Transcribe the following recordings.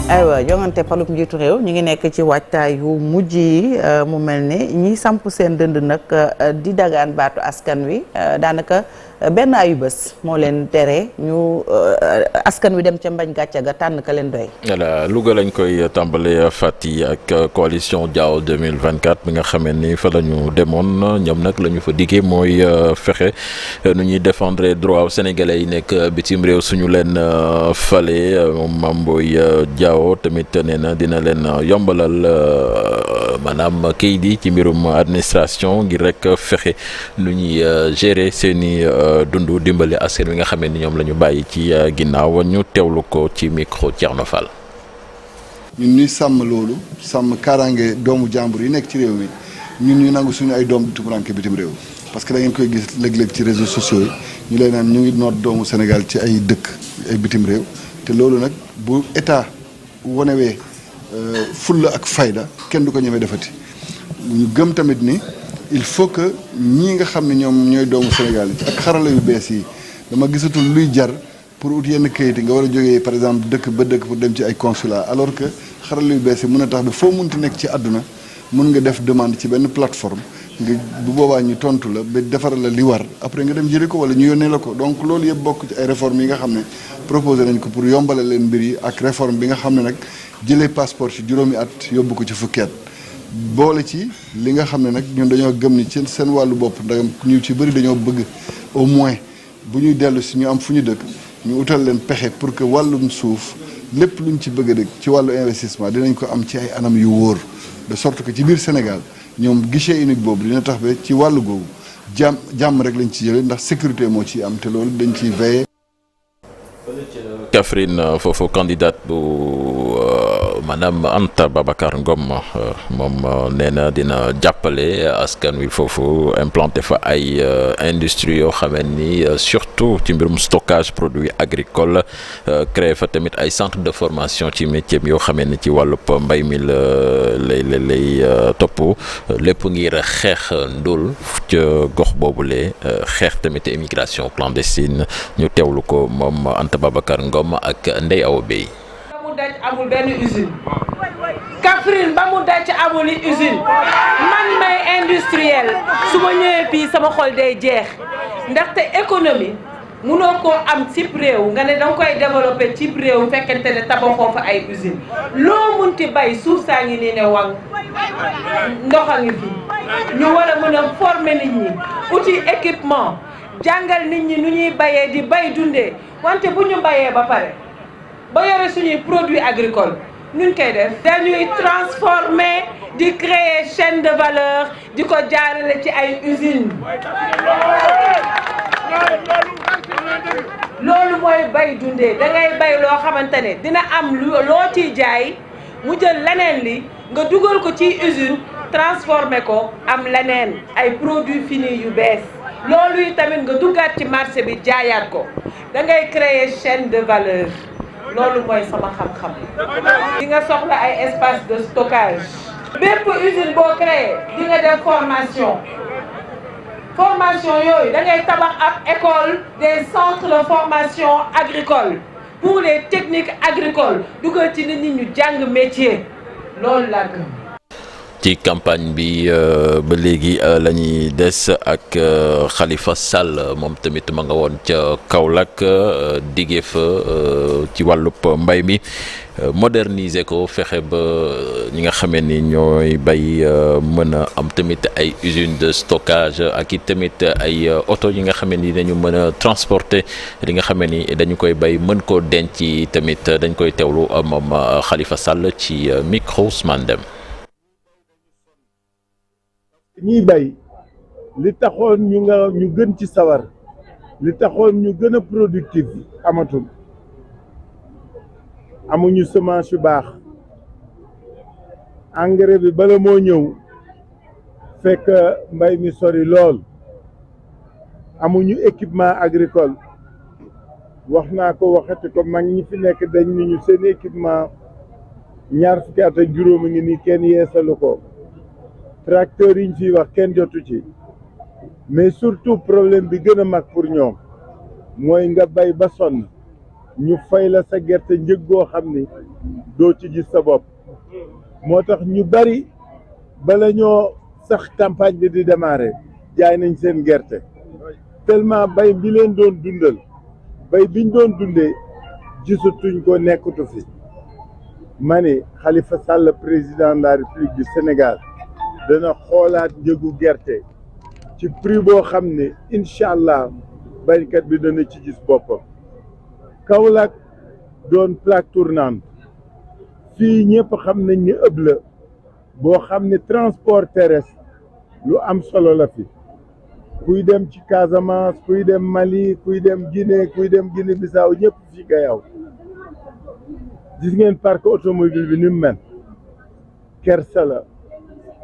aywa jongante palub njiitu réew ñu ngi nekk ci waajtaay yu mujj yi mu mel ni ñiy samp seen dënd nag di dagaan baatu askan wi daanaka benn ayu bés moo leen tere ñu askan wi dem ca mbañ gàcce ga tànn ka leen doy. voilà Louga lañ koy tàmbale fàtti ak coalition Diao 2024 bi nga xamee ni fa la ñu demoon ñoom nag la ñu fa diggee mooy fexe nu ñuy défendre droit sénégalais yi nekk bitim réew suñu leen fale moom Mame Boye Diao tamit nee na dina leen yombalal maanaam kayit yi ci mbirum administration ngir rek fexe nu ñuy gérer seeni dundu dimbali askan wi nga xamee ni ñoom la ñu bàyyi ci ginnaaw ñu teewlu ko ci micro Thierno Fall. ñun ñuy sàmm loolu sàmm kaaraange doomu jàmbur yi nekk ci réew mi ñun ñu nangu suñu ay doom di tumuranke bitim réew parce que da ngeen koy gis léeg-léeg ci réseaux sociaux yi ñu lay naan ñu ngi noot doomu Sénégal ci ay dëkk ay bitim réew te loolu nag bu état wonewee fulla ak fayda kenn du ko ñemee defati ñu gëm tamit ni il faut que ñii nga xam ne ñoom ñooy doomu Sénégal yi ak xarala yu bees yi dama gisatul luy jar pour ut yenn kayit yi nga war a jógee par exemple dëkk ba dëkk pour dem ci ay consulat alors que xarala yu bees yi mën a tax ba foo munti nekk ci àdduna mun nga def demande ci benn plateforme nga bu boobaa ñu tontu la ba defaral la li war après nga dem jëli ko wala ñu yónnee la ko donc loolu yëpp bokk ci ay réformes yi nga xam ne proposé nañ ko pour yombale leen mbir yi ak réforme bi nga xam ne nag jëlee passeport ci juróomi at yóbbu ko ci fukki at boole ci li nga xam ne nag ñun dañoo gëm ni ci seen wàllu bopp ndagam ñu ci bëri dañoo bëgg au moins bu ñuy dellu si ñu am fu ñu dëkk ñu utal leen pexe pour que wàllum suuf lépp luñ ci bëgg a dëkk ci wàllu investissement dinañ ko am ci ay anam yu wóor de sorte que ci biir Sénégal ñoom guichet unique boobu dina tax ba ci wàllu googu jàmm rek lañ ci jëlee ndax sécurité moo ciy am te loolu dañ ciy veiller. Kaffrine foofu candidate bu maanaam Anta Babacar Ngom moom nee na dina jàppale askan wi foofu implanté fa ay industrie yoo xamee ni surtout ci mbirum stockage produits agricoles créé fa tamit ay centre de formation ci métier yoo xamee ni ci wàllub mbay mi lay topp lépp ngir xeex ndóol ca gox boobule xeex tamit immigration clandestine ñu teewlu ko moom Anta Babacar Ngom ak Ndeye Awa Bey. ba mu daj amul benn usine Kaffrine ba mu daj amul usine man may industriel su ma ñëwee fii sama xol day jeex ndaxte économie munoo koo am cib réew nga ne danga koy développé cib réew fekkente ne tabaxoo fa ay usine loo munti bay suuf saa ngi nii ne wang ndox a ngi fi ñu war a mën a former nit ñi outil équipement jàngal nit ñi nu ñuy bayee di bay dundee wante bu ñu bayee ba pare ba yore suñuy produits agricoles nuñ koy def dañuy transformer di créer chaîne de valeur di ko jaarale ci ay usines loolu mooy bay dundee da ngay bay loo xamante ne dina am loo ciy jaay mu jël leneen li nga dugal ko ci usine transformer ko am leneen ay produits finis yu bees loolu yi tamit nga duggaat ci marché bi jaayaat ko da ngay créer chaîne de valeur loolu mooy sama xam-xam di nga soxla ay espace de stockage bépp usine boo créé di nga def formation yooyu da ngay tabax ab école des centres de formation agricole pour les techniques agricoles dugal ci nit ñi ñu jàng métier loolu laa gëm. ci campagne bi ba léegi la ñuy des ak Khalifa Sall moom tamit ma nga woon ca Kaolack diggee fa ci wàllub mbay mi moderniser ko fexe ba ñi nga xamee ni ñooy bay mën a am tamit ay usine de stockage ak it tamit ay oto yi nga xamee ni dañu mën a transporter li nga xamee ni dañu koy bay mën koo denc tamit dañ koy teewlu moom Khalifa Sall ci micro Ousmane Deme. ñiy bay li taxoon ñu gën ci sawar li taxoon ñu gën a productif amatul amuñu semence yu baax engrais bi bala moo ñëw fekk mbay mi sori lool amuñu équipement agricole wax naa ko waxati ko mag ñi fi nekk dañ ni ñu seen équipement ñaar fukki at ak juróom a ngi nii kenn yeesalu ko tracteurs yi ñu fiy wax kenn jotu ci mais surtout problème bi gën a mag pour ñoom mooy nga bay ba sonn ñu fay la sa gerte njëg goo xam ni doo ci gis sa bopp moo tax ñu bari bala ñoo sax campagne bi di démarrer jaay nañ seen gerte tellement bay bi leen doon dundal bay biñ doon dundee gisatuñ ko nekkatu fi ma ni Khalifa Sall président de la République du Sénégal dana xoolaat njëgu gerte ci prix boo xam ne incha allah baykat bi dana ci gis boppam Kaolack doon plaque tournante fii ñëpp xam nañ ni ëpp la boo xam ne transport terrestre lu am solo la fi kuy dem ci Casamance kuy dem Mali kuy dem Guinée kuy dem Guinée Bissau ñëpp fi gayaw gis ngeen parc automobile bi ni mu mel kersa la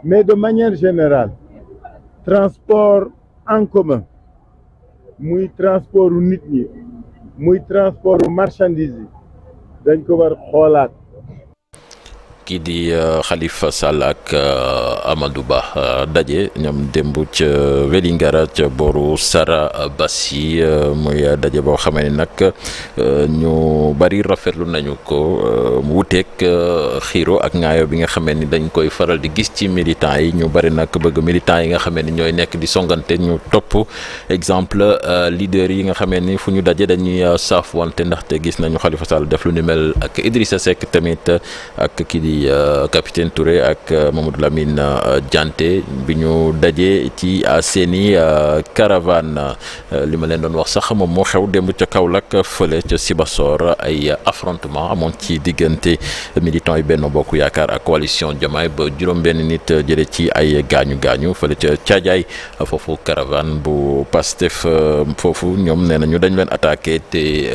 mais de manière générale transport en commun muy transport nit ñi muy transport marchandise yi dañ ko war xoolaat. kii di Khalifa Sall ak Amadou Ba daje ñoom démb ca Vélingara ca boru Sarabassi muy daje boo xamee ni nag ñu bari rafetlu nañu ko mu wuteeg xiiro ak ngaayo bi nga xamee ni dañ koy faral di gis ci militants yi ñu bari nag bëgg militants yi nga xamee ni ñooy nekk di songante ñu topp exemple leader yi nga xamee ni fu ñu daje dañuy saaf wante ndaxte gis nañu Khalifa Sall def lu ni mel ak Idrissa Seck tamit ak kii di capitaine Touré ak Mamadou Lamine Dianté bi ñu dajee ci seeni caravane li ma leen doon wax sax moom moo xew démb ca Kaolack fële ca Sibassor ay affrontement amoon ci diggante militants yi Benno Bokk Yaakaar ak coalition Diomaye ba juróom-benn nit jële ci ay gaañu fële ca Thiadiaye foofu caravane bu Pastef foofu ñoom nee nañu dañ leen attaqué te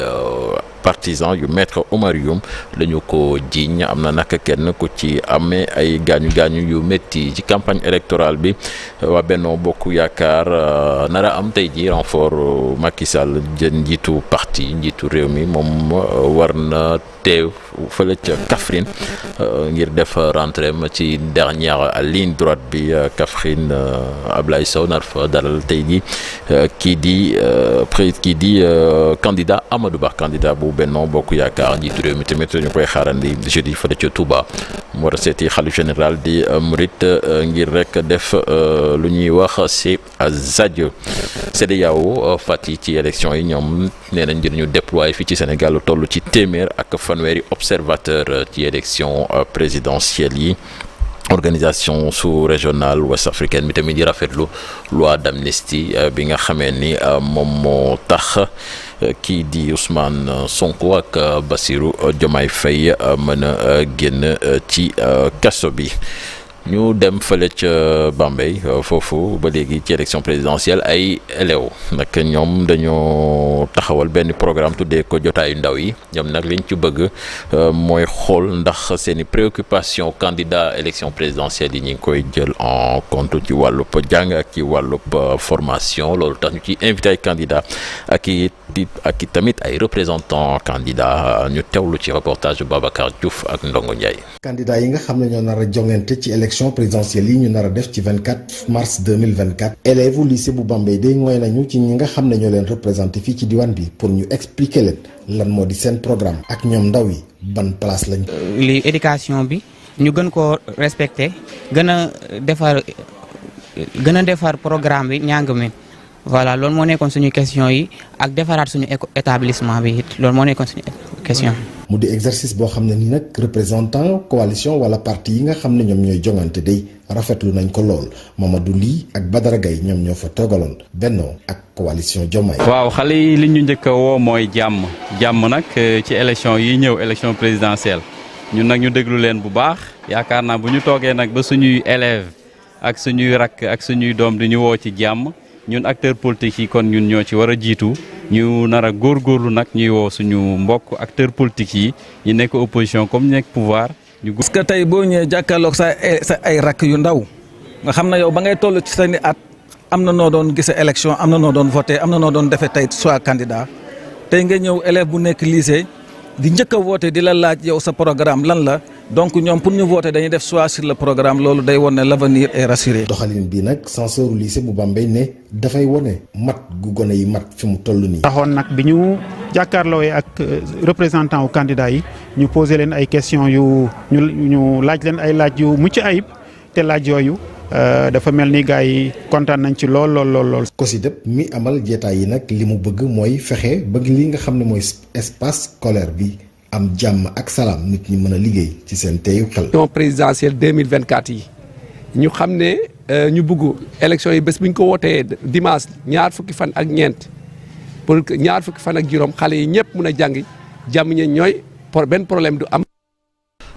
partisan yu maître Oumar Youm la ñu ko jiiñ am na nag kenn ku ci amee ay gaañu yu métti ci campagne électorale bi waa Benno Bokk Yaakaar nara am tey ji renfort Macky Sall jën njiitu parti njiitu réew mi moom war na teew fële ca Kaffrine ngir def rentrée ma ci dernière ligne droite bi Kaffrine Ablaye Sow nar fa dalal tey ji kii di candidat Amadou Ba candidat bu Benno Bokk Yaakaar njiitu réew mi tamit ñu koy xaarandi jeudi fële ca Touba mu war a seeti xalif général di Mouride ngir rek def lu ñuy wax ci Zadio CEDEAO Fatick ci élection yi ñoom nee nañ dinañu déployer fii ci Sénégal lu toll ci téeméer ak fanweeri observateur ci élection présidentielle yi. organisation sous-régionale ouest-africaine bi tamit di rafetlu loi d'amnistie bi nga xamee ni moom moo tax kii di Ousmane Sonko ak Bassirou Diomaye Faye mën a génn ci kaso bi. ñu dem fële ca Bambey foofu ba léegi ci élection présidentielle ay élèves nag ñoom dañoo taxawal benn programme tuddee ko jotaayu ndaw yi ñoom nag liñ ci bëgg mooy xool ndax seeni préoccupation candidat élection présidentielle yi ñu ngi koy jël en compte ci wàllub jàng ak ci wàllub formation loolu tax ñu ci invité ay candidats ak i tamit ay représentants candidats ñu teewlu ci reportage Babacar Diouf ak Ndongo Ndiaye. candidats yi nga xam ne ñoo nar a jongante ci élection présidentielle yi ñu nar a def ci 24 mars 2024 élèves lycée bu Bambey day mooy nañu ci ñi nga xam ne ñoo leen représenté fii ci diwaan bi pour ñu expliquer leen lan moo di seen programme ak ñoom ndaw yi ban place lañ. li éducation bi ñu gën koo respecté gën a defar programme bi njàng mi voilà loolu moo nekkoon suñu question yi ak defaraat suñu établissement bi it loolu moo nekkoon suñu question. mu di exercice boo xam ne ni nag représentant coalition wala parti yi nga xam ne ñoom ñooy jongante day rafetlu nañ ko lool Mamadou Ly ak Badara Gaye ñoom ñoo fa toogaloon Benno ak coalition Diomaye. waaw xale yi li ñu njëkk a woo mooy jàmm nag ci élection yi ñëw élection présidentielle ñun nag ñu déglu leen bu baax yaakaar naa bu ñu toogee nag ba suñuy élèves ak suñuy rakk ak suñuy doom di ñu woo ci jàmm ñun acteurs politiques yi kon ñun ñoo ci war a jiitu. ñu nar a góorgóorlu nag ñuy woo suñu mbokk acteurs politiques yi ñu nekk opposition comme ñu nekk pouvoir ñu. parce que tey boo ñëwee jàkkaarloog sa ay rakk yu ndaw nga xam ne yow ba ngay toll ci seen i at am na noo doon gisee élection am na noo doon voté am na noo doon defee tey soit candidat tey nga ñëw élève bu nekk lycée di njëkk a woote di la laaj yow sa programme lan la donc ñoom pour ñu voter dañuy def choix sur le programme loolu day wone ne l'avenir est rassuré. doxalin bi nag censeur lycée bu Bambey ne dafay wone mat gu gone yi mat fi mu toll nii. taxoon nag bi ñu jàkkaarloo ak représentant wu candidat yi ñu posé leen ay questions yu ñu laaj leen ay laaj yu mucc ayib te laaj yooyu dafa mel ni gars yi kontaan nañ ci lool. COSYDEP mi amal jeetaay yi nag li mu bëgg mooy fexe bëgg li nga xam ne mooy espace scolaire bi am jàmm ak salaam nit ñi mën a liggéey ci seen teeyu xel. élection présidentielle 2024 yi ñu xam ne ñu bëgg élection yi bés bu ñu ko wootee dimanche ñaar fukki fan ak ñeent pour que ñaar fukki fan ak juróom xale yi ñëpp mën a jàngi jàmm ñe ñooy benn problème du am.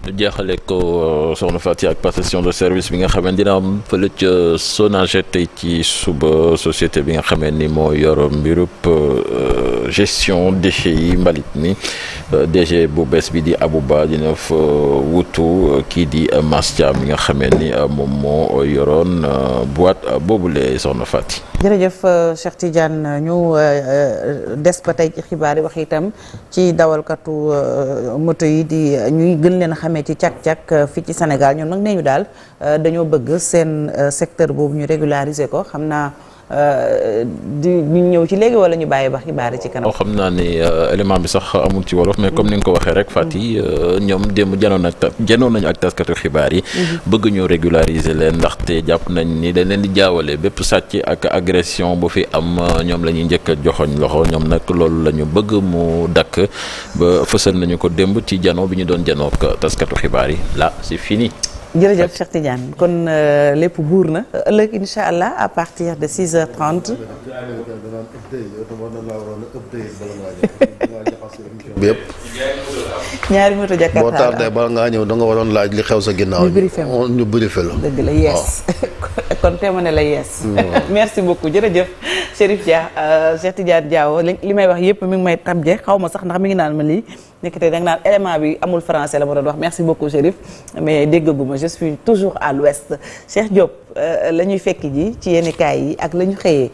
ñu jeexale ko soxna Faty ak passation de service bi nga xamee dina am fële ca Sonaged tey ci suba société bi nga xamee ni moo yor mbirub gestion déchets yi mbalit mi DG bu bees bi di Abouba dina fa wutu kii di Mass Thiam bi nga xamee ni moom moo yoroon boîte boobule soxna Faty. jërëjëf Cheikh Tidiane ñu des ba tey ci xibaar yi wax itam ci dawalkatu moto yi di ñuy gën leen xamee ci càq-càq fii ci Sénégal ñoom nag nee ñu daal dañoo bëgg seen secteur boobu ñu régulariser ko xam naa di ñu ñëw ci léegi wala ñu bàyyi ba xibaar yi ci kanam. xam naa ni élément bi sax amul ci wolof mais comme ni nga ko waxee rek Faty ñoom démb janoon nañu ak taskatu xibaar yi. bëgg ñu régulariser leen ndaxte jàpp nañ ni dañ leen di jaawale bépp sàcc ak agression bu fi am ñoom la ñuy njëkk a joxoñ loxo ñoom nag loolu la ñu bëgg mu dakk ba fësal nañu ko démb ci jano bi ñu doon janoo ak taskatu xibaar yi là c'est fini. jërëjëf Cheikh Tidiane kon lépp buur na ëllëg incha allah à partir de 6h30. bi yëpp. ñaari moto Jakarta boo tardé ba ngaa ñëw da nga waroon laaj li xew sa ginnaaw. ñu briefé la dëgg la yees kon te ma ne la yees. merci beaucoup jërëjëf Chérif Dia Cheikh Tidiane Diawo li may wax yëpp mi ngi may tam je xaw ma sax ndax mi ngi naan ma lii nekkate da nga naan élément bi amul français la ma doon wax merci beaucoup Chérif mais déggaguma je suis toujours à l'ouest Cheikh Diop la ñuy fekk ji ci yenn kaay yi ak la ñu xëyee.